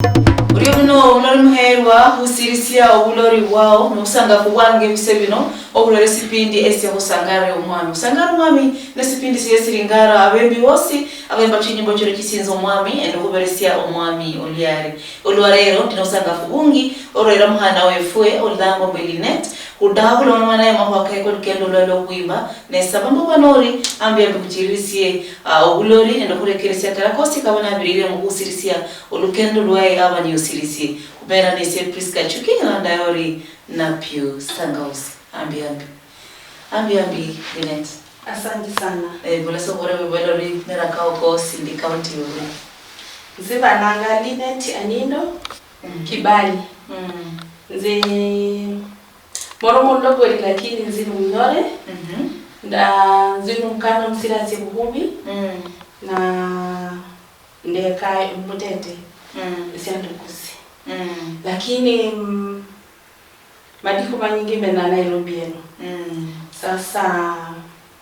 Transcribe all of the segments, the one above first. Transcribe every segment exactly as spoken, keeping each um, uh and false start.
Orio muno omulori muheerwa, husirisia obulori bwao nobusangafu bwange ebise bino, okhulora esipindi esie Khusangare Omwami. Khusangare Omwami nesipindi siye siringara abembi bosi abemba chinyimbo chino chisinza Omwami, ende okhuberesia Omwami oliari. Olwa lero ndi nobusangafu bungi olwera muhana wefwe olangwa mbu Linet, khudakha khulomana naye makhuwa keke olukendo lwa lwokhwimba, nesaba mbu banori ambi ambi khuchiririsie, ah, obulori nende okhurekeresia kala kosi kaba nabirire mukhusirisia olukendo lwaye aba niosirisie. Khubera nesie Prisca Chuki, nandayori na Pius Sangausi. Ambi ambi. Ambi ambi, Linet. Asante sana. Eh, bula sokhurebe bwelori merakao kosi ndi county yori. Nze bananga Linet Anindo, mm, Kibali. Mm. Nze moro mulogoli lakini nzi ni munyore. Mhm. Nda nzi ni mukana musirasi buhubi. Mm. Na ndeka mutete. Mm. Sia ndukusi. Mm. Lakini, mm, madikhu manyingi mena Nairobi eno. Mm. Sasa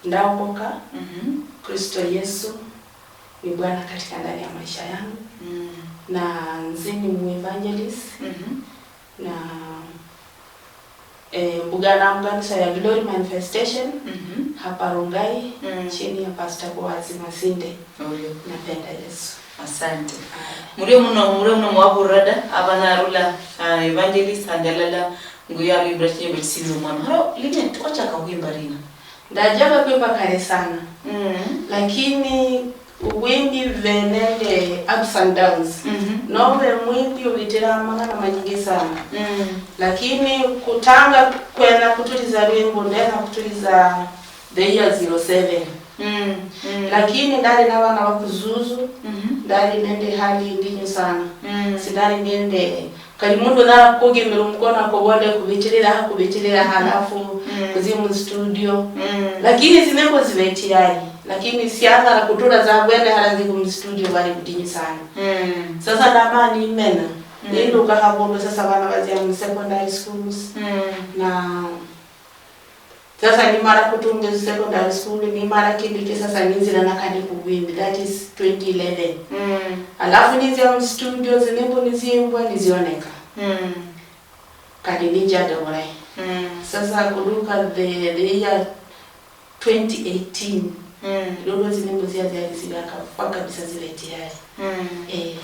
ndaokoka. Mhm. Kristo Yesu ni Bwana katika ndani ya maisha yangu. Mm. Na nzi ni mu evangelist. Mhm. Na, eh, mbugana mu kanisa ya Glory Manifestation, mhm, hapa Rongai, mm, chini ya Pastor Boaz Masinde. Orio. Napenda Yesu. Asante. Aya. Murio muno, murio muno mwaburira da, aba narula, ah, evangelist, andi alala, nguyo aruimbira chinyimbo chisinza Omwami. Haro, Linet, wachaka huimba lina? Ndajaga kwimba kale sana. Mm. Lakini obwimbi bube nende ups and downs. Mhm. Nobe mwimbi obitira amang'ana manyingi sana. Mm. Lakini kutanga kwena kutuliza lwimbo, ndena kutuliza the year zero seven. Mm, mm. Lakini ndali nabana bakuzuzu, mhm, ndali nende hali ndinyu sana. Mm. Sindali nende Kali mundu nakugemera omukono akobole kubitirira aha, kubitirira aha, mm, alafu, mm, kuzi mu studio. Mm. Lakini zinyimbo zibeti yayi. Lakini siangala kutura za bwene hara nzi mu studio bali budinyu sana. Mm. Sasa ndamani imena. Mm. Ninduka habundu sasa bana bazia mu secondary schools. Mm. Na Sasa nimara kutunga secondary school, nimara kindike sasa ninzira nakandi kubwimbi, that is twenty eleven. Mm. Alafu ninzia mu studio, zinyimbo nizimbwa, nizioneka. Mm. Kandi ninjaga bulayi. Mm. Sasa kuduka the, the year twenty eighteen, mm, lolo zinyimbo zia ziali zibaka kabisa zibe tayari. Mm. Eh.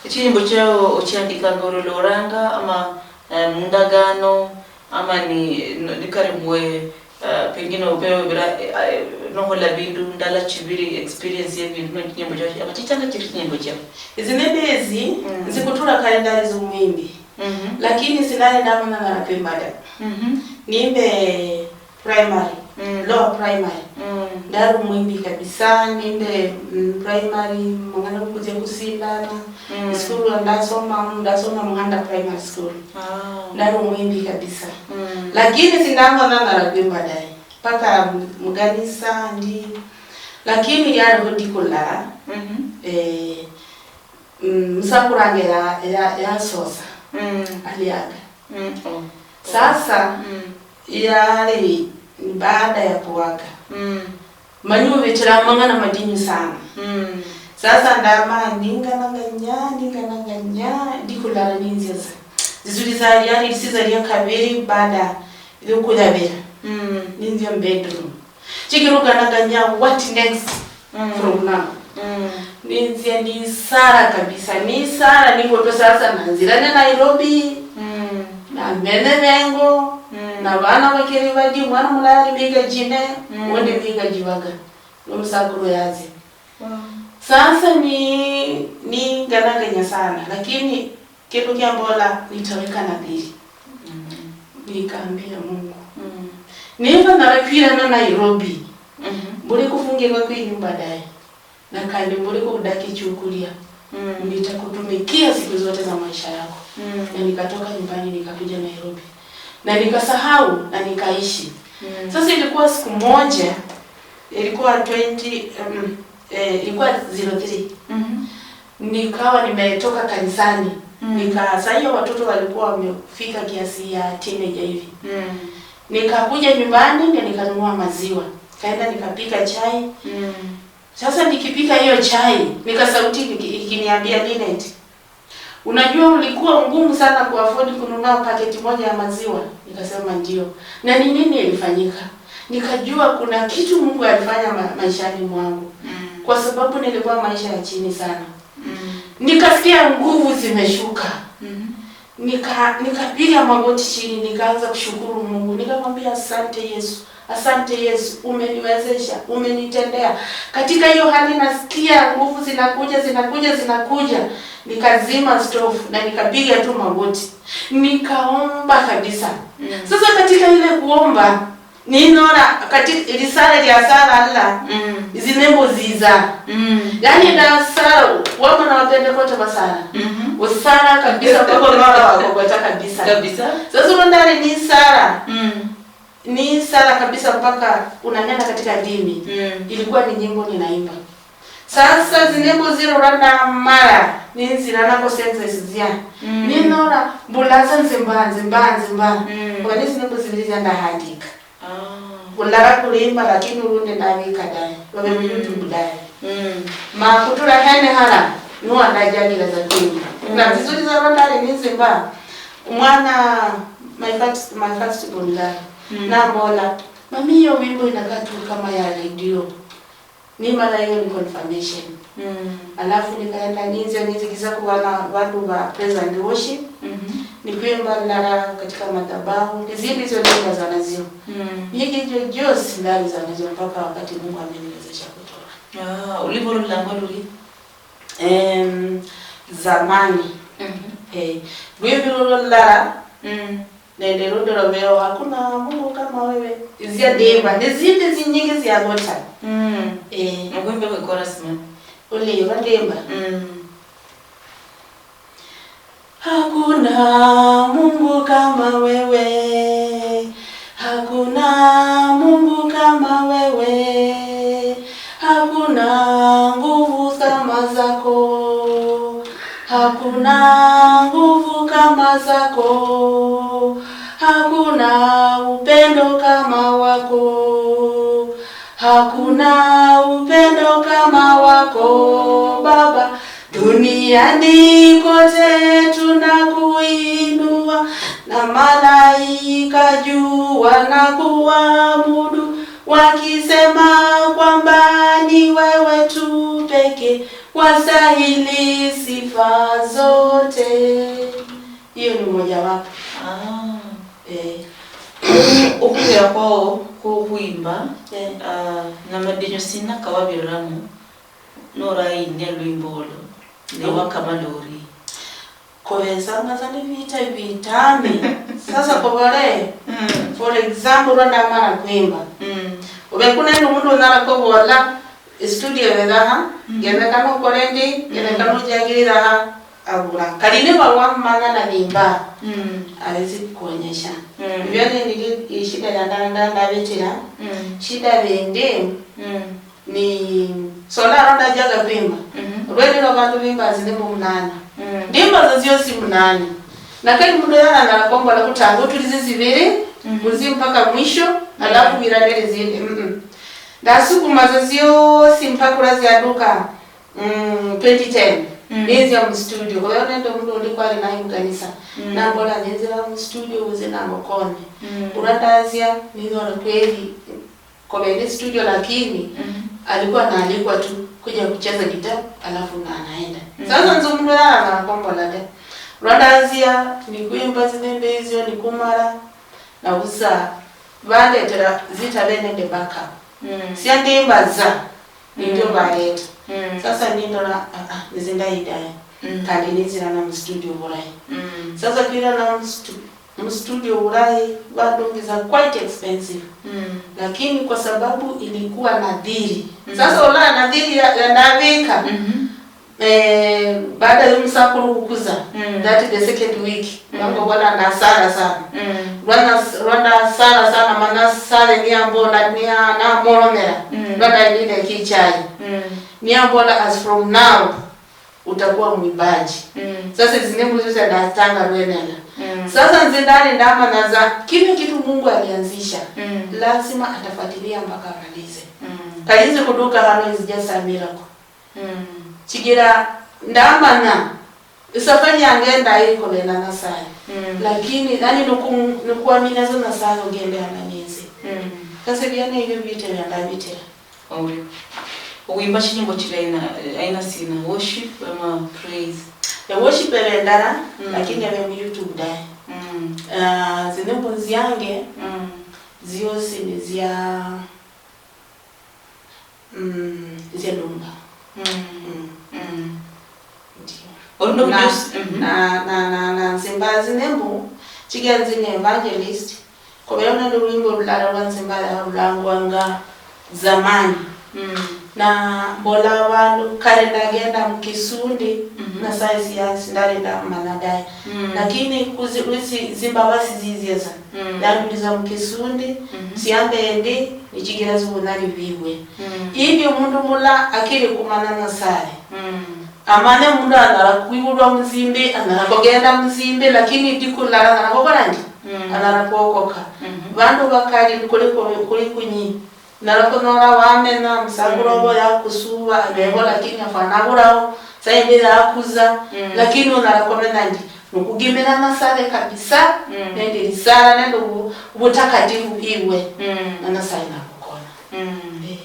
Echinyimbo chao ochiandikanga ololoranga ama, eh, mundagano, ama ni, no, nikali mbwe, ah, pengine obe obira, eh, ah, eh, nohola bindu ndala chibiri, experience ye bindu no chinyimbo chao, ama chichanga chiri chinyimbo chao? Izi nende ezi, mm, nzikutura kale ndali zumwimbi. Mhm. Lakini sinali ndamanya narakwimba da. Mhm. Nimbe primary, mm, lower primary. Mm. Ndali omwimbi kabisa, ninde, mm, primary, mang'ana kuzia kusindana. Mm. School ndasoma, ndasoma Muhanda Primary School. Ah. Ndali omwimbi kabisa. Mm. Lakini sindamanya narakwimba daye. Paka mu-, muganisa ndi, lakini lyaliho lidiku lala, mhm, eh, mm, musakuru wange ya-, ya-, yasosa, mm, aliaga. Mm, oh. Sasa, mm, yali ni baada ya kuaga. Mm. Mani ubitira amang'ana madinyu sana. Mm. Sasa ndama ninganaganya, ninganaganya, lidiku lala ninzia sa. Zisuli za liali lisiza lia kabiri baada yokulabira. Mm. Ninzia mu bedroom. Chikira uganaganya, what next, mm, from now? Mm. Ninzia nisara kabisa, nisara ningoto sasa nanzira ne Nairobi. Mm. Namene bengo, mm, na bana bakiri badi, mwana mulala ali miga jine, mm, undi miga jibaga. Nomusakuru yazia. Wow. Sasa ni, ninganaganya sana, lakini kindu kiambola nitaweka nadhiri. Mm. Nikaambia Mungu. Mm. Niba narakwirana Nairobi, mhm, mbuli kufungirwa kwinyumba daye. Na kandi mbuli kudaki chukulia. Mm. Nitakutumikia siku zote za maisha yako. Mm. Na nikatoka nyumbani nikakuja Nairobi. Na nikasahau na nikaishi. Mm. Sasa ilikuwa siku moja, ilikuwa twenty, um, eh, ilikuwa zero three. Mhm. Nikawa nimetoka kanisani. Mm. Nika-, saa hiyo watoto walikuwa wamefika kiasi ya teenager hivi. Mm. Nikakuja nyumbani na nikanunua maziwa. Kaenda nikapika chai. Mm. Sasa nikipika hiyo chai, nika sauti iki-, ikiniambia, "Linet, "Unajua ulikuwa ngumu sana kuafford kununua paketi moja ya maziwa?" Nikasema, "Ndio." "Na ni nini ilifanyika?" Nikajua kuna kitu Mungu alifanya ma-, maishani mwangu. Mm. Kwa sababu nilikuwa maisha ya chini sana. Mm. Nikasikia nguvu zimeshuka. Mm. Nika-, nikapiga magoti chini, nikaanza kushukuru Mungu. Nikamwambia, "Asante Yesu, asante Yesu, umeniwezesha, umenitendea." Katika hiyo hali nasikia nguvu zinakuja, zinakuja, zinakuja. Nikazima stove na nikapiga tu magoti. Nikaomba kabisa. Mm. Sasa katika ile kuomba, ninona kati lisala lya sala la, mm, zinembo ziza. Mm. Yani na sala, wamona wa Pentecost basala. Mhm. Usala kabisa, mpaka unaona wakokota kabisa. Kabisa. Sasa uno ndali ni sala. Mm. Ni sala kabisa mpaka unanena katika ndimi. Mm. Ilikuwa ni nyimbo ninaimba. Sasa zinembo ziro lwa ndamala, ninzira nako senses zia. Mm. Ninora, mbulaza nzimba, nzimba, nzimba. Mm. Oba ni zinembo zibiri zia ndahandika. Ah. Bulala kulimba, lakini ulundi ndabika daye. Babe ku, mm, YouTube daye. Mm. Ma kutula hene hala, nuwa ndajagira za kwimba. Mm. Na zizuri za lwa ndali ninzimba. Mwana, my first, my first born girl. Mm. Nambola, "Mami, hiyo wimbo inakaa tu kama ya radio." Nimala hiyo ni confirmation. Mm. Alafu nikaenda ninzia ninzikiza ku bana, bandu ba praise and worship. Mhm. Nikwimba nara katika madhabahu. Nizindi hizo nyimbo za nazio. Mm. Nyingi hizo josi ndali za nazio mpaka wakati Mungu ameniwezesha kutoka. Ah, ulivyo lulango luli? Em, zamani. Mhm. Eh, lwimbo lolo lala. Mm. Nende lundi lubeo, "Hakuna Mungu kama wewe." Izia ndimba, nizindi zinyingi ziagota. Mm. Eh. Nakwimba kwa chorus man. Uliva ndimba. Mm. Hakuna Mungu kama wewe. Hakuna Mungu kama wewe. Hakuna nguvu kama zako. Hakuna nguvu kama zako. Hakuna upendo kama wako. Hakuna upendo kama wako, Baba. Duniani kote tunakuinua, na malaika juu wanakuabudu, wakisema kwamba ni wewe tu pekee wastahili sifa zote. Hiyo ni mojawapo. Ah. Eh. Okhubera khwao khwokhwimba, eh, ah, namadinyu sina kawabiriramu? Norayinia lwimbo olo, ne, oh, wakamala ori? Kobetsanga sa ni vita vitami. Sasa kobole, mm, for example, lwa ndamala kwimba. Mm. Obe kuna nende omundu onyala kobola, "Estudio ebetsa ha, mm, yenyekana okole ndi, mm, yenyekana ochakirira ha," abula. Kali niba wamumanya na nimba, mm, awezi kukuonyesha. Mm. Hivyo ni, ni, ni shida ya nda-, nda-, ndabetira. Mm. Shida bende, mm. Ni, so laro ndajaga kwimba. Mhm. Olwene lwa bandu bimba zinyimbo munane. Mm. Ndimba zo ziosi munane. Na kali mundu yalangala kombola kutanga otulize zibiri, mhm, kuzi mpaka mwisho, mm, alafu wirane ezindi. Mm-mm. Ndasukuma zo ziosi mpaka ula ziaduka, mm, twenty ten. Mm. Ninzia mu studio. Kwa hiyo nende mundu undi kwali naye mu kanisa. Mm. Nambola, "Nenzira mu studio uze nangokone." Mm. Ula ndazia, ninyola kweli Kobele studio, lakini, mhm, alikuwa anaalikwa tu kuja kucheza gitaa, alafu na anaenda. Mhm. Sasa nzo mundu yala anakombola de. Lwa ndazia, ni kwimba zinyimbo izio, ni kumala, na busa, bandetera zitale nende backup. Mm. Sia ndimba za, nindio, mm, baleta. Mm. Sasa nindola, ah, ah, nizindayi daye. Mm. Kandi ninzirana mu studio bulayi. Mm. Sasa kwirana mu stu-, mu studio bulayi, badungiza quite expensive. Mm. Lakini kwa sababu ilikuwa nadhiri. Mm. Sasa ola nadhiri ya, ya ndabika. Mhm. Eh, baada ya musakulu kukuza, mm, that is the second week, mm, bango bwana ndasala sana. Mm. Lwa nas-, lwa ndasala sana, mana sale niambola, nia-, namolomera. Mm. Lwa ndalile kichai. Mm. Niambola, "As from now, utakuwa mwimbaji." Mm. Sasa zinyimbo ziosi ndatanga lwenela. Mm. Sasa nze ndali ndamanya za, kile kitu Mungu alianzisha, mm, lazima atafuatilia mpaka amalize. Mm. Kali nze kuduka hano is just a miracle. Mm. Chigira ndamanya Isafari yange ndayi ikobere na Nasaye. Mm. Lakini, yani, nuku-, nukuamina za Nasaye ogende hamwe ninzi. Mm. Kasi byene ibyo bitera ndabitera. Orio. Owimba chinyimbo chiri aina, aina sina, worship ama praise? Ya worship ebe ndala, mm, lakini ebe mu YouTube daye. Mm. Ah, zinyimbo ziange, mm, ziosi ni zia, mm, zia lumba. Mm. Mm. Mm. Ndio. Olundi na, obujusi, mhm, na, na, na, na nzimba zinyimbo, chigira nzi ni evangelist, Kobere nende olwimbo lulala lwa nzimba lulangwanga Zamani. Mm. Na mbola abandu, kare ndagenda mu Kisundi, mhm, Nasaye siya-, sindalinda mumanya daye. Mm. Lakini kuzi-, lwisi zimbabasi zizieza, mm, yanduliza mu Kisundi, mhm, siambendi, nichigira zibunali bibwe. Mm. Ibi omundu mula akiri kumanya Nasaye. Mm. Amanye mundu anyala kwibulwa muzimbi, anyala kugenda muzimbi, lakini lidiku lilala anyala kukhola ndi? Mm. Anyala kwokoka. Mhm. Bandu bakali kuli ku-, kuli kunyi. Nyala kunyola wamenya, musanguro, mm, obo yakusuba, abeho, mm, lakini afwana abulaho, saa yindi yakuza, mm, lakini onyala kumenya ndi? Nokugimira Nasaye kabisa, mm, nende lisala, nende obu-, obutakatifu bwibwe, mm, na Nasaye nakukonya. Mm. Eh.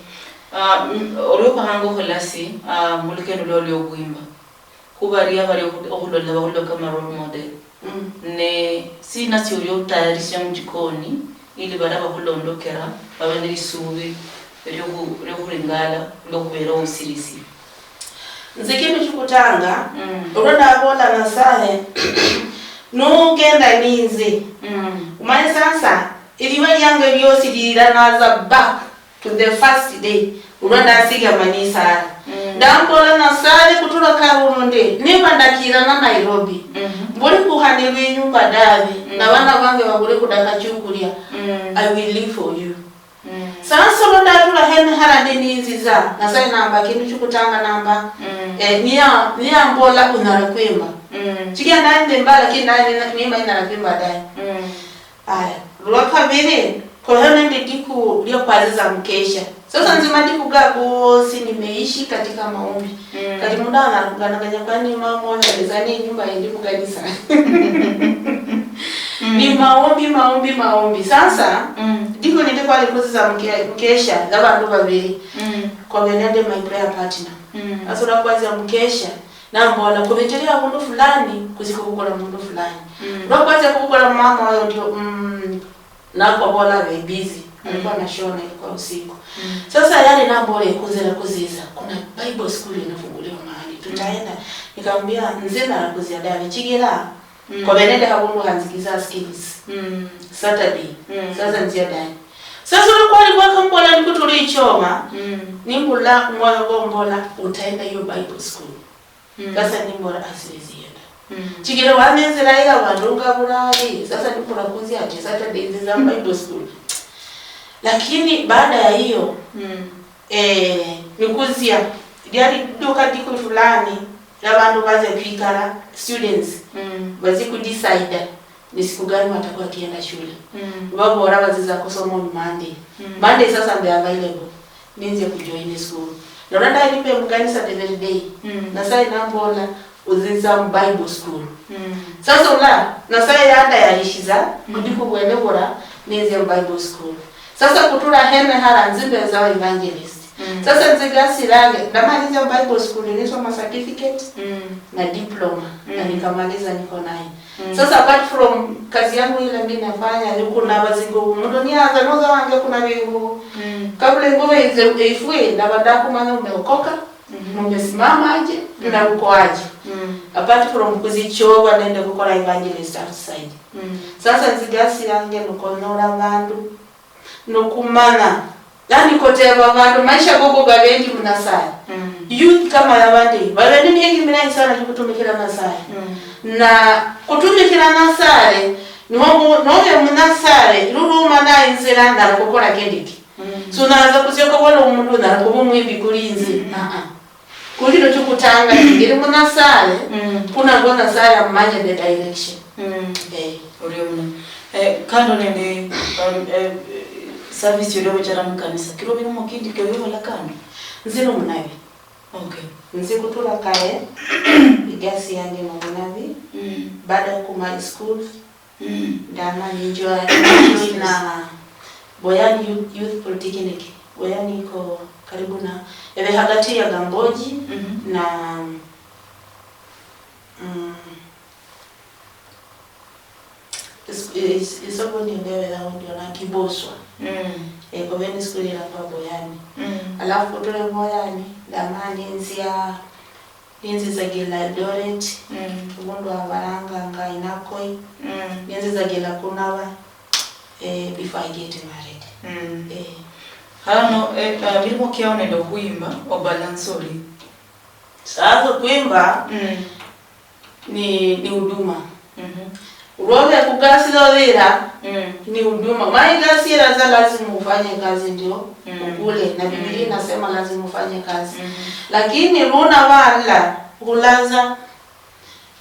Ah, mm, orio okhahanga okholasi, ah, mulukendo lwo lwokhwimba? Khubaria bali okhu-, okhulola, bakhulola kama role model. Mm. Ne sina siorio otayarisia mujikoni ili balia bakhulondokera babe nelisuubi liokhu-, liokhuringala, liokhubeera omusirisi? Nze kindu chikutanga, mm, olwa ndabola Nasaye, nugenda ninzi. Mm. Umanye sasa, eliba liange liosi lilanaza back to the first day, olwa ndasigama nisala. Mm. Ndambola Nasaye kutula kawuno ndi, niba ndakirana Nairobi, mhm, mbuli kukhanirwa inyumba dabi, mm, na bana bange babule kudaka chikulia, mm, I will live for you. Mm. Sasa olwa ndatula hene harandi ninziza, Nasaye namba kindu chikutanga namba, mm, eh, niya-, niyambola unyala kwimba. Mm. Chigira ndali ndimba, lakini ndali nina-, nimba inyala kwimba daye. Mm. Aya, lwa kabiri, khuliho nende lidiku lia khwaziza mukesha. Sasa, mm, nzi madiku ga gosi nimeishi katika maombi. Mm. Kali mundu anyala khuganaganya, kwani mama oyo aleza ne inyumba yindi mukanisa? Mm. Ni maombi, maombi, maombi. Sasa, mm, lidiku lindi khwali khuziza muke-, mukesha na bandu babiri. Mm. Kwabe nende my prayer partner. Mm. Sasa, olwa khwazia mukesha, nambola, "Khubecherie abundu fulani, khuzi khubukula mundu fulani." Mm. Lwa khwatsia khubukula mama oyo ndio, mm, nakobola be busy. Mm. Alikuwa anashona, ilikuwa usiku. Mm. Sasa yale nambola, "Kunzira kuziza, kuna Bible school inafunguliwa mahali. Tutaenda." Mm. Nikamwambia, "Nze narakuzia dawe, chigira, mm, kobe nende habundu hanzikiza skills." Mm. Saturday. Mm. Sasa nzia dawe. Sasa olwa kwali kwakambola nikutula ichoma, mm, nimbula mwoyo gombola, "Utaenda hiyo Bible school." Mm. Sasa nimbora, "Ah, siwezi enda." Mm. Chigira wana inzira ya bandu nga burali, sasa nimbura kunzi ati Saturday nziza Bible school. Lakini baada ya hiyo, mm, eh, nikuzia, lyali duka diku fulani, la bandu baze kwikara, students, mm, bazi kudecide. Ni siku gani watakuwa wakienda shule? Mm. Babora baziza kusoma on Monday. Mm. Monday sasa mbe available. Ninzia kujoin school. Nora ndaye nimbe mukanisa the very day. Mm. Nasaye nambola, "Uziza mu Bible school." Mm. Sasa ula, Nasaye yandayarishiza, mm, budiku bwene bura, ninzia mu Bible school. Sasa kutula hene hara nzimbe za evangelist. Mm. Sasa nze gasi lange, ndamaliza Bible school, nisoma certificate, mm, na diploma, na, mm, nikamaliza niko naye. Mm. Sasa apart from kazi yangu ile mimi nafanya, ni kunaba zingubo. Mundu nianza noza wange kunaba ingubo. Mm. Kabla ingubo ize, ifue, ndaba ndakumanya umeokoka, mhm, umesimama aje, mm, na uko aje. Mm. Apart from kuzichoba nende kukora evangelist outside. Mm. Sasa nze gasi yange nukonyora bandu, nokumanya, yani koteba abandu maisha gogo gabendi mu Nasaye. Mm. Youth kama yabandi, babendi miengi milayi sana jikutumikira Nasaye. Mm. Na kutumikira Nasaye, niho mu-, nobe mu Nasaye, luluma na inzira ndala kukora kendiki. Mm. So naza kuzia kobola omundu ndala kuba omwimbi kuli inzi. Mm. Ah, ah. Kuli no chukutanga, ngiri mu Nasaye, mm, kunangwa Nasaye amanye the direction. Mm. Eh. Orio muno. Eh, kando nende, um, eh, service yoli obuchera mukanisa, kiro birimo kindi kyo yola kando? Nzino munabi. Okay. Nzi kutula kaye igasi yanje mu bunabi. Mm. Baada ya kuma school Mm. ndama ninjoya ninjoina Boyani Youth, Youth Polytechnic. Boyani iko karibu na ebe hagati ya Gambogi Mhm. na mm, is- is- isoko nindebera aundi ona Kiboswa. Mm. Eko bene school ilangwa Boyani. Mm. Alafu kutule Boyani ndama ninzia ninzizagila Eldoret. Mm. Obundu abaranganga Inakoi. Mm. Ninzizagila kunaba eh, before I get married. Mm. Eh. Hano eh, uh, milimo kiao nende okhwimba obalansa oli? Sasa kwimba Mm. ni ni huduma. Mhm. Ulwove kugasila ovira Mm. ni huduma. Mai gasi iraza lazima ufanye kazi ndio Mm. ukule, na Biblia Mm. inasema lazima ufanye kazi. Mhm. Lakini luna vala hulaza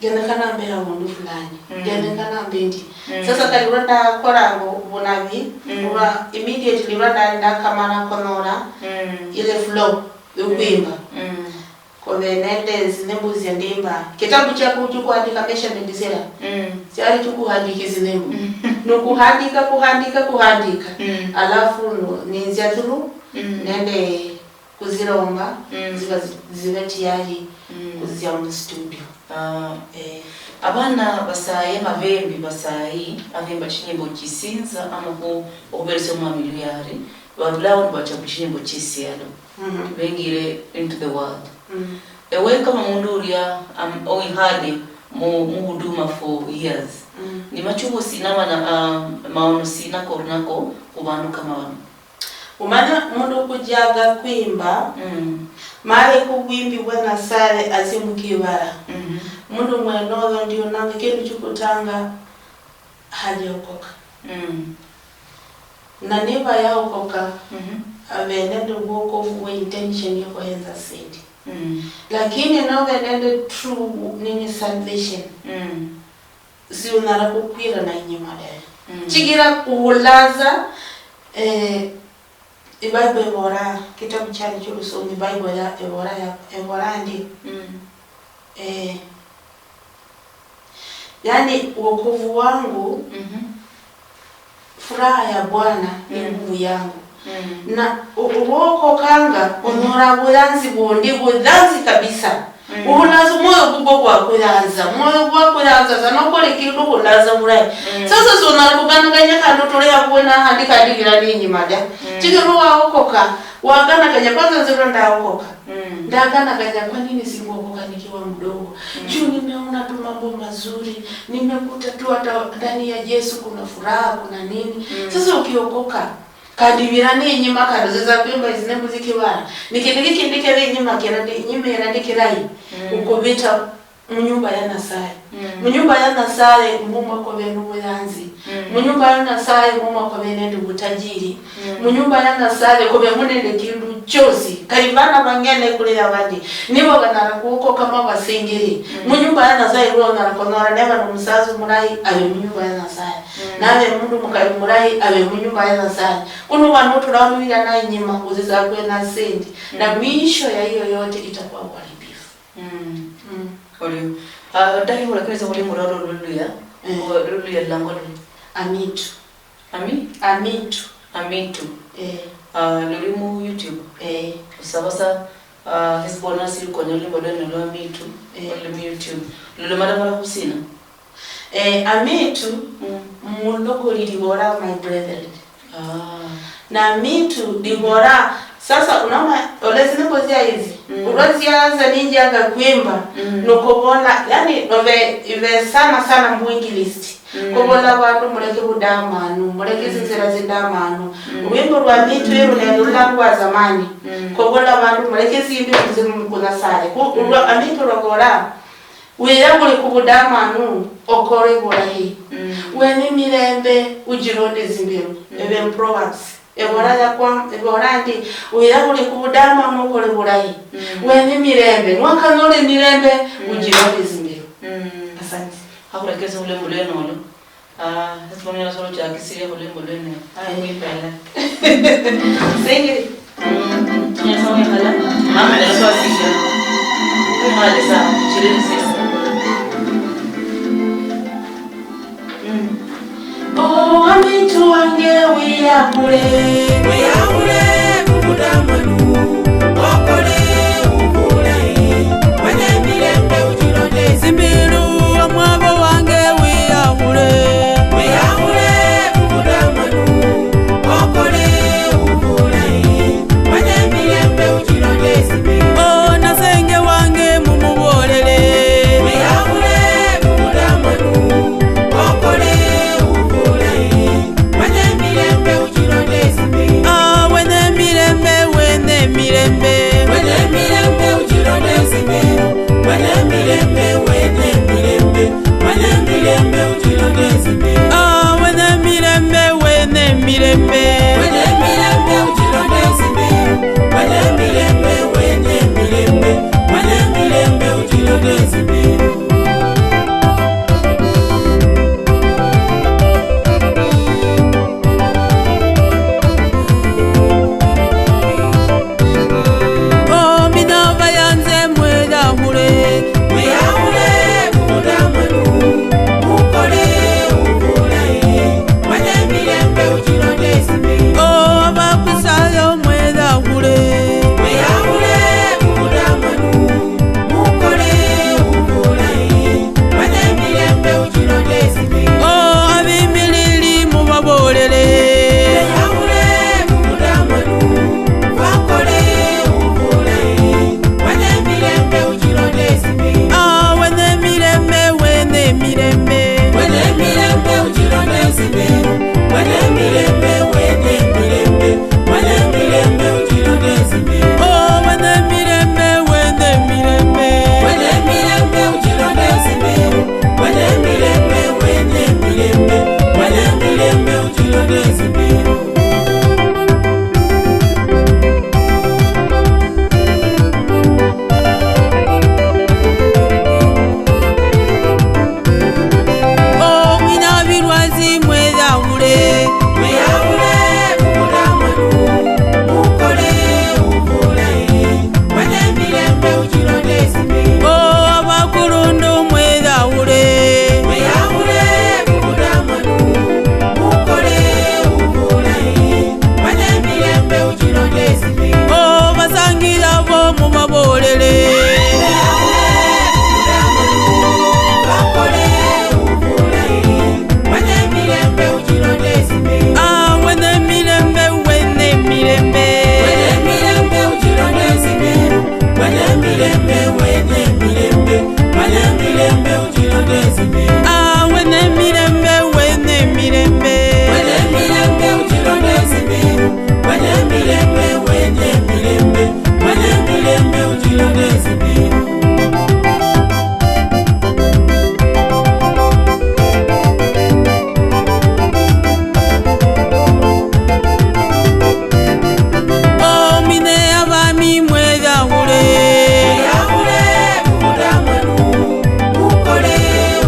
genekhana mbe havundu fulani. Mm. Genekhana mbe ndi. Mm. Sasa kali lwa ndakoranga vunavi Mm. uva immediately lwa ndali ndakamala konyora Mm. ile flow yokwimba. Mm. Kove nende zinyimbo zia ndimba. Kitabu chaku chukuhandika measurement zira Mm. siali chukuhandika zinyimbo. Mm. Nokuhandika, kuhandika, kuhandika. Mm. Alafu no- ninzia through Mm. nende kuziromba Mm. ziva zi- zive tiyari Mm. kuzia mu studio. Ah, Eh, abana basaye mabembi basayi abemba chinyimbo chisinza ama khu okhuberesia omwami luyari, barulawo nibacha khuchinyimbo chisialo mhm, bengire into the world. mm. Ewe kama mundu ulia am- owikhale mu mu huduma for years, Mm. ni machubo sina mana ah, maono sina korinako khubandu kama bano? Umanya mundu kujaga kwimba Mm. male kubwimbi bwa Nasaye azi mukibala. Mhm. Mundu mwenoyo ndionanga kindu chukutanga haliokoka. Mm. Na niba yaokoka Mhm. abe nende obwokofu bwe intention yokhuhenza sindi. Mm. Lakini nobe nende true nini salvation Mm. siunyala khukwirana inyuma daye. Mm. Chigira uhulaza eh, iBible ibola kitabu chani cholusomi Bible ya ibola ya ibola ndi Mm. eh, yani wokovu wangu Mhm. furaha ya Bwana ni Mm. nguvu yangu. Mm. Na u- uwokokanga onyora buyanzi bundi buyanzi kabisa. Mm. Uhulaza omwoyo gugwo gwakuyanza, omwoyo gwakuyanza sa nokora ekindu uhulaza bulayi. Mm. Sasa sonyala kuganaganya khandi otule abwene ahandi khandi gira ninyima da. Mm. Chigira waokoka, waganaganya kwanza nze lwa ndaokoka. Mm. Ndaganaganya kwa nini sikuokoka nikiwa mdogo? Mm. Juu nimeona tu mambo mazuri, nimekuta tu hata ndani ya Yesu kuna furaha, kuna nini. Mm. Sasa ukiokoka, kandi bira ninyima kandi uziza kwimba izine muziki bana. Nikindi kikindi kiri inyima kira ndi inyima ira ndi kirayi. Mm. Ukubita munyumba ya Nasaye. Mm. Munyumba ya Nasaye mumwa kobe nubuyanzi. Mm. Munyumba ya Nasaye mumwa kobe nende butajiri. Mm. Munyumba ya Nasaye kobe munende kindu chosi. Kali bana bangene kule abandi. Nibo banara kuko kama basengere. Mm. Munyumba ya Nasaye ulo nara konora neba no musazi murahi abe munyumba ya Nasaye. Mm. Nabe mundu mukali murahi abe munyumba ya Nasaye. Kuno bano turanuira na inyima uziza kwena sendi. Mm. Na mwisho ya hiyo yote itakuwa uharibifu. Mm. Mm. Olio. Ah, ndali khulakirisa khuli muroro luluya. Mm. Luluya lulangwa luli? Amitu. Ami? Amitu. Amitu. Eh. Ah, luli mu YouTube. Eh. Saba sa ah, Hezbollah sili konya lulimo lwene lwa Amitu. Eh. Luli mu YouTube. Luli mara mara khusina. Eh, Amitu. Mm. Muloko lili bora my brethren. Ah. Na mitu ndibora sasa unaona olezi nikozia hizi. Mm. Uroziaza ninjiaga kwimba. Mm. Nokobola yani nove ive sana sana mwingilisti. Mm. Kobola bandu muleke budamanu, muleke zinzira zidamanu. Mm. Urwimbo rwa mitu iru nende rulangwa zamani. Mm. Kobola bandu muleke zimbi muzimu mukuna sare ku urwa amitu rwabora. Wira buli kubudamanu okore bulahi. Mm. Wene mirembe ujirondeze imbiro. Mm. Ebe Proverbs. Ebora yakwa ebora ndi wira buli kubudamanu okore bulahi. Mm. Wene mirembe nwakanole mirembe. Mm. Ujirondeze imbiro. Mm. Asante. Hakurekeza ule muleno olo. Ah, esimonera solo chakisiria ule muleno. Ah, eh. Kwipela. Sengeri. Mm. Tunyasa wekhala. Mama ndio sasa. Khumaliza, chilili sisi. Mm. Owamintu wange wiyahule. Wiyahule khubudamanu, okole ubulayi, manye emirembe uchilonde esimbilu. Omwabo wange wiyahule. Wiyahule khubudamanu, okole ubulayi, manye emirembe uchilonde esimbilu. Oh, nasenge wange mumubolele. Wiyahule khubudamanu, okole ubulayi, manye emirembe uchilonde esimbilu. Ah, wene emirembe, wene emirembe. Wene emirembe uchilonde esimbilu. Wene emirembe, wene emirembe. Wene emirembe uchilonde esimbilu. Ah, wene emirembe, wene emirembe. Wene emirembe uchilonde esimbilu. Wene emirembe, wene emirembe. Wene emirembe uchilonde esimbilu. Omina bayanze mweyahule. Mweyahule khubudamanu, mukole ubulayi, manye emirembe uchilonde esimbilu. Oh, abakusayo mweyahule. Mweyahule khubudamanu, mukole ubulayi, manye emirembe uchilonde esimbilu. Oh, abimilili mubabolele. Mweyahule khubudamanu, bakole ubulayi, manye emirembe uchilonde esimbilu. Ah, wene emirembe, wene emirembe. Wene emirembe uchilonde esimbilu. Wene emirembe, wene emirembe. Wene emirembe uchilonde esimbilu. Oh, wene emirembe, wene emirembe. Wene emirembe uchilonde esimbilu. Wene emirembe, wene emirembe. Wene emirembe uchilonde esimbilu. Omwina bilwazi mweyahule. Mweyahule khubudamanu, mukole ubulayi, manye emirembe uchilonde esimbilu. Oh, abakulundu mweyahule. Mweyahule khubudamanu, mukole ubulayi, manye emirembe uchilonde esimbilu. Oh, basangila bo mubabolele. Mweyahule khubudamanu, bakole ubulayi, manye emirembe uchilonde esimbilu. Ah, wene emirembe, wene emirembe. Wene emirembe uchilonde esimbilu. Wene emirembe, wene emirembe. Wene emirembe uchilonde esimbilu. Ah, wene emirembe, wene emirembe. Wene emirembe uchilonde esimbilu. Wene emirembe, wene emirembe. Wene emirembe uchilonde esimbilu. Omine abami mweyahule. Mweyahule khubudamanu, mukole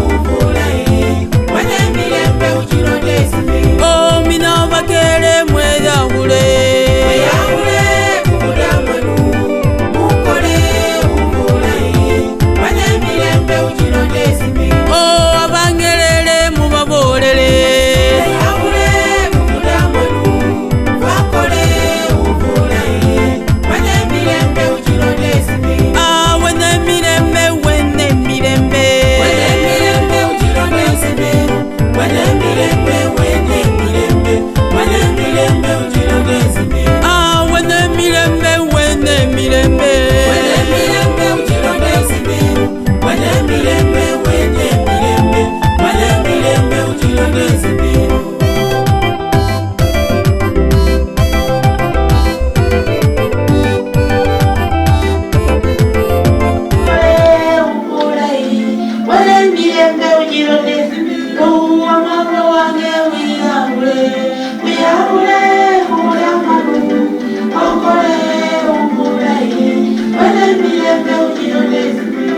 ubulayi, manye emirembe uchilonde esimbilu. Omine abakele mweyahule. Mweyahule khubudamanu, mukole ubulayi, manye emirembe uchilonde esimbilu. Oh, abangelele mubabolele. Mweyahule khubudamanu, bakole ubulayi, manye emirembe uchilonde esimbilu. Ah, wene emirembe, wene emirembe. Wene emirembe uchilonde esimbilu. Wene emirembe, wene emirembe. Wene emirembe uchilonde esimbilu. Ah, wene emirembe, wene emirembe. Wene emirembe uchilonde esimbilu. Wene emirembe, wene emirembe. Wene emirembe uchilonde esimbilu. Wene emirembe uchilonde esimbilu. Omwami wange wiyahule. Wiyahule khubula amanu, okole obulayi, wene emirembe uchilonde esimbilu.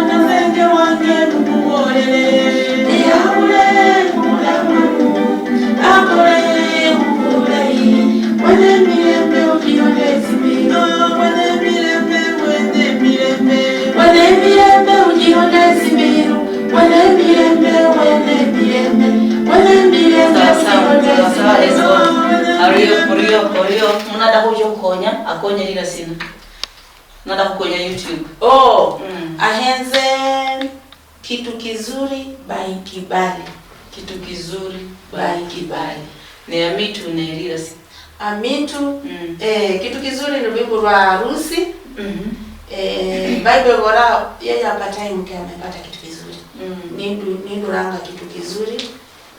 Nasenge wange mumubolele, wiyahule khubula amanu, akole obulayi, wene emirembe uchilonde esimbilu. Wene emirembe, wene emirembe, wene Akonya lira sina? Nada kukonya YouTube. Oh, mm. Ahenze kitu kizuri by Kibali. Kitu kizuri by Kibali. Ne Amitu ne lira sina? Amitu, mm. Eh, kitu kizuri ni lwimbo lwa harusi. Mhm. Eh, Bible bora yeye apataye mke amepata kitu kizuri. Mm. Nindu, ninduranga kitu kizuri.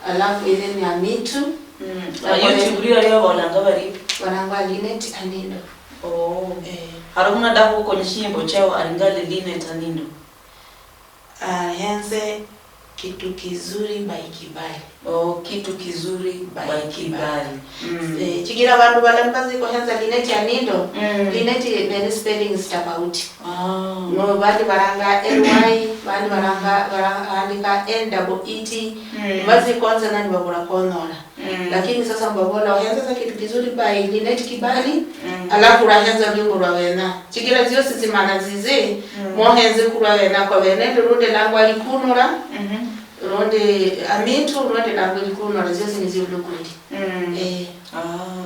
Alafu ile ni Amitu. Mm. Na YouTube lira lya bolanga bari? Barangwa Linet Anindo. Oh. Eh. Hari munada kukonya shimbo chao aringa Linet Anindo. Ahenze kitu kizuri by Kibali. Oh, kitu kizuri by Kibali. Mm. Eh, chigira bandu bala nibazi kuhenza Linet Anindo, mm. Linet nene spellings tofauti. Ah. No, bandi baranga L Y, bandi baranga, baranga, andika N double E T, mm. Bazi konza nani babura konora. Mm. Lakini sasa mbabola, ohenza sa kitu kizuri by Linet Kibali, mm. Alafu urahenza lwimbo lwa wena. Chigira ziosi zimana zize, mm. Mohenze kulwa wena kwa wena, ndio rundi langwa likunura, mhm. Rundi Amitu, rundi langwa likunura, ziosi ni ziulukuli. Mm. Eh. Ah.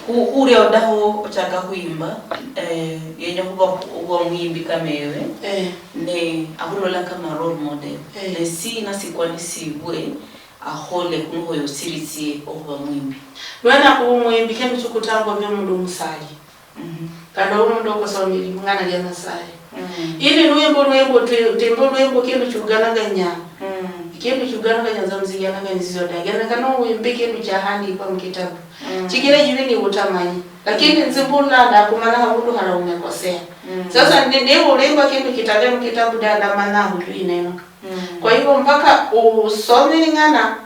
Ku-, kuria odaho ochaka kuimba, eh, yenya kuba, kuba muimbi kama ewe, eh. Ne akulola kama role model. Eh. Ne sina sikwani sibwe, ahole kunuho yosirisie okuba mwimbi. Lwena kuba omwimbi, kindu chukutanga obe omundu omusali. Mhm. Kandi obe omundu okosomia limung'ana lia Nasaye. Mm. Ili lwimbo, lwimbo, twi-, twimbo lwimbo kindu chuganaganya. Mm. Kindu chuganaganya za mziganaganya zio da. Gana kana wimbi kindu chahandikwa mu kitabu. Mm. Chigira yibi ni utamanyi. Lakini nzibula ndakumana habundu hara umekosea. Mm. Sasa ni, ni ulimba kindu kitale mu kitabu da ndamana hujui neno. Mm. Kwa hivyo mpaka usome ling'ana,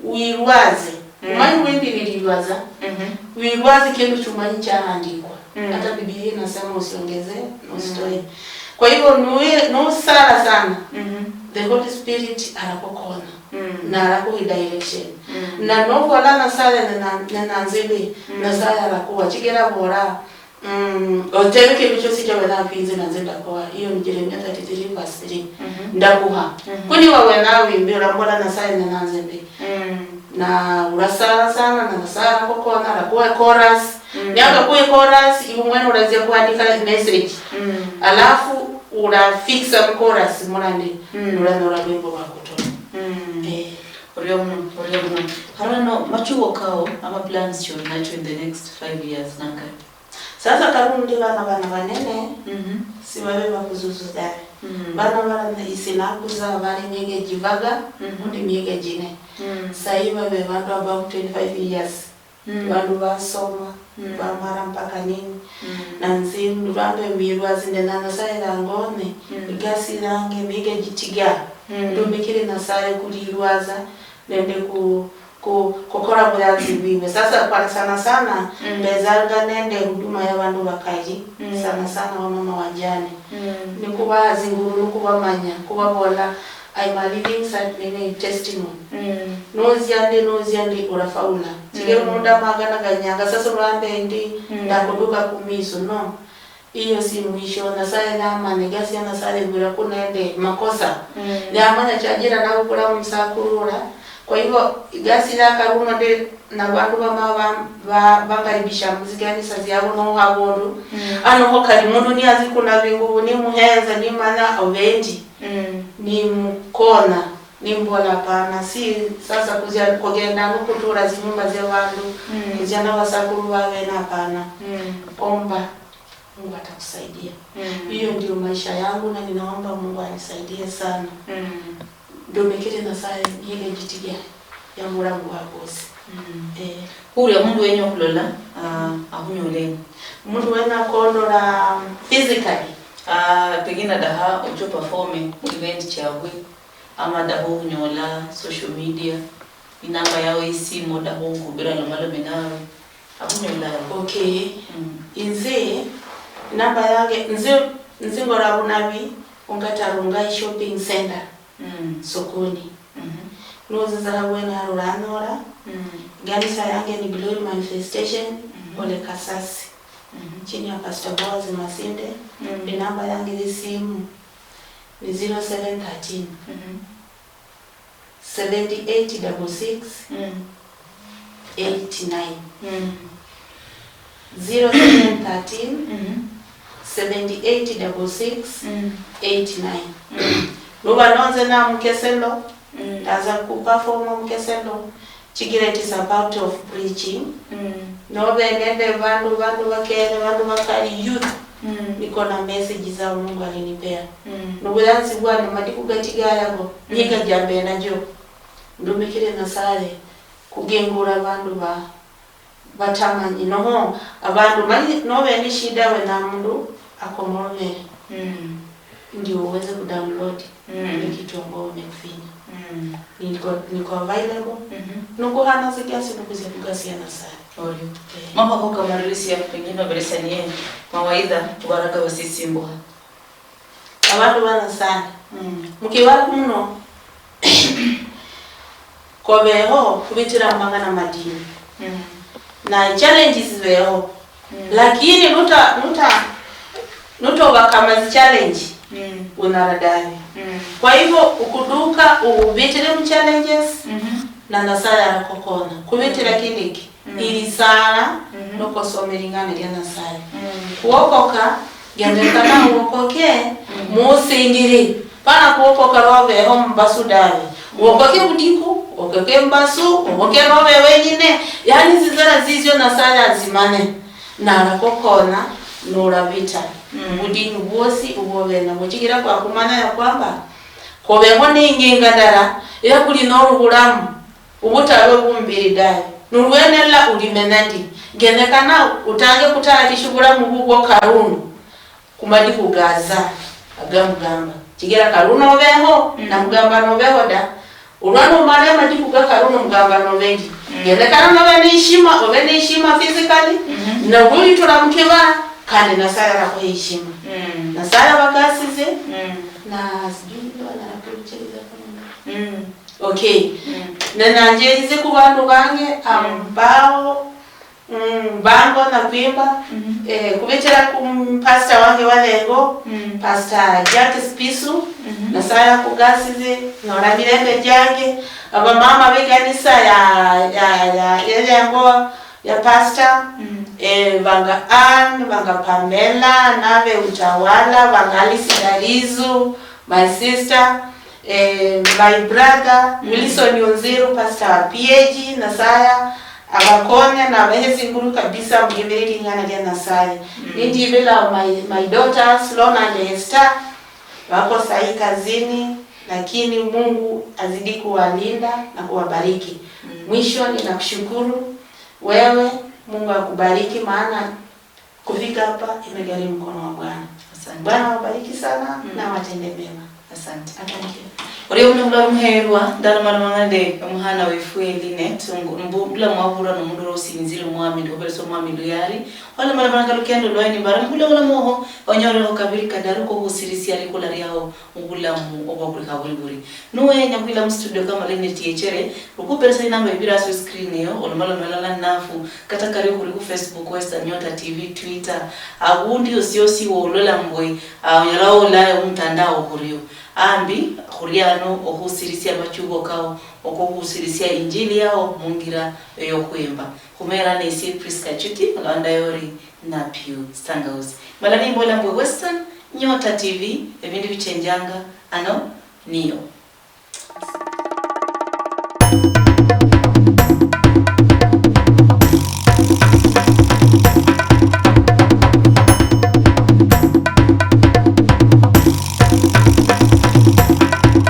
wirwaze. Mm. Umanyi wimbi lililwaza. Mhm. Wirwaze kindu chumanyi chahandikwa. Mm. Hata Biblia inasema usiongeze, usitoe. Mm. Kwa hivyo nuwe, nusala sana. Mhm. The Holy Spirit arakukona. Mm. Na arakuhi direction. Mm. Na nobola Nasaye nena-, nenanzili, mm. Nasaye arakuwa. Chigira bora, Mm, otebe kindu chiosi chiabera kwinze nanze ndakoha. Hiyo ni Jeremia thirty-three verse three. Mhm. Ndakuha. Mhm. Kuni wawe nawe imbi, urambola Nasaye nenanze mbi. Mm. Na urasara sana, na Nasaye arakukona, arakuha chorus. Mm. Niakakuha chorus, iwe mwene urazia kuandika message. Mm. Alafu urafixa mu chorus mulande, mm. Nuranyora rwimbo rwakutola. Mm. Eh. Orio muno, orio muno. Harano, machuo kao, ama plans chori nacho in the next five years, nangapi? Sasa karundi bana, bana banene, mhm. Sibabe bakuzuzu dawe. Mm. Bana bara isi nakuza bari miege jibaga, mhm. Undi miege jine. Mm. Sahi babe bandu above twenty-five years. Mm. Bandu basoma, mm. Bamara mpaka nini. Mm. Na nzi, ndurambe mirwazi nde na Nasaye rangone, mm. Igasi range miege jitiga. Mm. Ndumikire Nasaye kulirwaza, nende ku-, ku-, kukora buyanzi bwiwe. Sasa kwa sana sana, mm. Mbezanga nende huduma ya bandu bakali, mm. Sana sana wamama wajane. Mm. Nikubaha zinguru, nikubamanya, kubabola, "I'm a living sa-, nini, testimony." Mm. Nozia ndi, nozia ndi, urafaula. Chikira, mm. Mundu amaganaganyanga, sasa urambe ndi, mm. Ndakuduka kumiso, no. Iyo si mwisho, Nasaye namanya, igasi ya Nasaye ibula kunende makosa. Mm. Yamanya chajira nabukula musakurura. Kwa hivyo, igasi ya karuma de na bandu bama ba-, ba-, bangaribisha muziganisa ziabo no habundu. Mm. Ano ho kali mundu ni azikuna bingubu, ni muhenza, ni mana obendi. Mm. Ni mukona, ni mbola hapana. Si sasa kuzia kugenda no kutura zinyumba zia bandu, mm. Kuzia na basakuru babe na hapana. Mm. Omba. Mungu atakusaidia. Mm. Hiyo ndio maisha yangu na ninaomba Mungu anisaidie sana. Mm. Ndomekere Nasaye nihe giti ya, ya mulamu wa bosi. Mm. Eh. Huria mundu wenya okhulola, ah, akhunyoleho? Mundu wenya okhulola physically? Ah, pengine adaha ocho performe mu event chiabwe, ama adaha okhunyola social media, inamba yao yesimu, adaha okhukhubira alomalome nawe. Akhunyola. Okay. Mm. Inze, inamba yange, inze, inze ngora Bunabi, ongata Rongai Shopping Center, mm. Sokoni. Mhm. Noziza habwene haro oranyora. Mm. Iganisa yange ni Glory Manifestation, mhm. Ole Kasasi. Mhm. Chini ya Pastor Boaz Masinde. Mm. Inamba yange yesimu ni zero seven thirteen. Mhm. Seventy-eight double six, mm. Eight nine. Mm. zero seven thirteen, seventy eight double six, eight nine. Nuba nonze namukeselo, ndaza kuperform omukeselo, chigira it is about of preaching. Nobe nende bandu, bandu bakere, bandu bakali, youth, niko na message zao Mungu alinipea. Nubuyanzi bwane madiku gati gayago, niga jambe najo. Ndumikire Nasaye kugengura bandu ba batamanyi. Noho abandu mali nobe ni shida we na mundu akomolomere. Ndio uweze kudownload ile kitu ambao umefinya. Niko, niko available. Nukuhana zikiasi nukuzia kugasia Nasaye. Orio. Eh. Mama, kwa kamarisia, pengine waberesanie mawaidha kubaraga basisimbwa. Abandu ba Nasaye, mukibala muno kobeho kubitira mumang'ana madini. Na challenges zibeho. Lakini nuta, nuta, nuta overcome zi challenge, unara dawe. Kwa hivyo, ukuduka ubitire mu challenges, na Nasaye arakokona. Kubitira kindiki, ili sala, nokosoma eling'ana lia Nasaye. Kuokoka, gendekana uokoke, musingiri. Pana kuokoka lwabeho mumbasu dawe. Uokoke budiku, uokoke mbasu, uokoke nobe wenyine. Yani zizera zizio Nasaye azimane. Narakokona, nurabita. Budinyu bwosi ubwo bena. Muchigira kwa kumanya ya kwamba, kobeho ni inginga ndala, ya kuli norubulamu. Ubutabe bumubiri dawe. Nolwenela ulimenya ndi? Genyekana utange kutayarisha obulamu bubwo karunu, kumadiku gaza agamugamba. Chigira karunu obeho, na mugamba nobeho da. Olwa nomala amadiku ga karunu mugamba nobe ndi? Genyekana nobe neishima, obe neishima physically, na buli tula mukibala, kandi Nasaye arakuha eishima. Nasaye abakasize, na sijui niba narakuruchiriza kwa nini. Okay. Nenanjerize ku bandu bange ambao, mm, bango na kwimba, eh, kubitira ku pastor wange walengo, Pastor Jack Spisu, Nasaye akugasize, nora mirembe jange, abamama bekanisa ya, ya, ya, ya lengo ya pastor, eh, banga Ann, banga Pamela, nabe Utawala, banga Alice Darizu, my sister, Eh, my brother, Wilson Onziru, pastor wa P A G, Nasaye abakonye na abahe tsingulu kabisa muyimire ling'ana lia Nasaye. Nindibila my, my daughters, Lona and Esther, wako sahi kazini, lakini Mungu azidi kuwalinda na kuwabariki. Mwisho ninakushukuru wewe, Mungu akubariki maana kufika hapa imegharimu mkono wa Bwana. Asante. Bwana awabariki sana na awatende mema. Asante. Asante. Orio muno mulala omuheerwa, ndalomaloma nende omuhana wefwe Linet, mbu-, mbula mwahulwa nomundu ula osinzire Omwami, ndi khuberesa Omwami luyari, walomaloma nanga lukendo lwaye, nimbara mubula bulamu oho, onyoleho kabiri kadaru kokhusirisia likula liao mubulamu obwa buli khaburi buri. Nuwenya khwila mustudio kama Linet yechere, rukhuperesa inamba ibira hasi wescreen eyo, olomalome alala ninafu, kata kari khuri khu Facebook Western Nyota T V, Twitter, abundi osiosi wolola mbwe, ah, onyala wolayo mumtandao khurio. Ambi, khuri ano okhusirisia amachubo kao, okokhusirisia injili yao mungira eyokhwimba. Khumera nesie Prisca Chuti, olonda yori Napio Sangausi. Mala nimbola mbwe Western Nyota T V, ebindu bichenjanga ano niyo.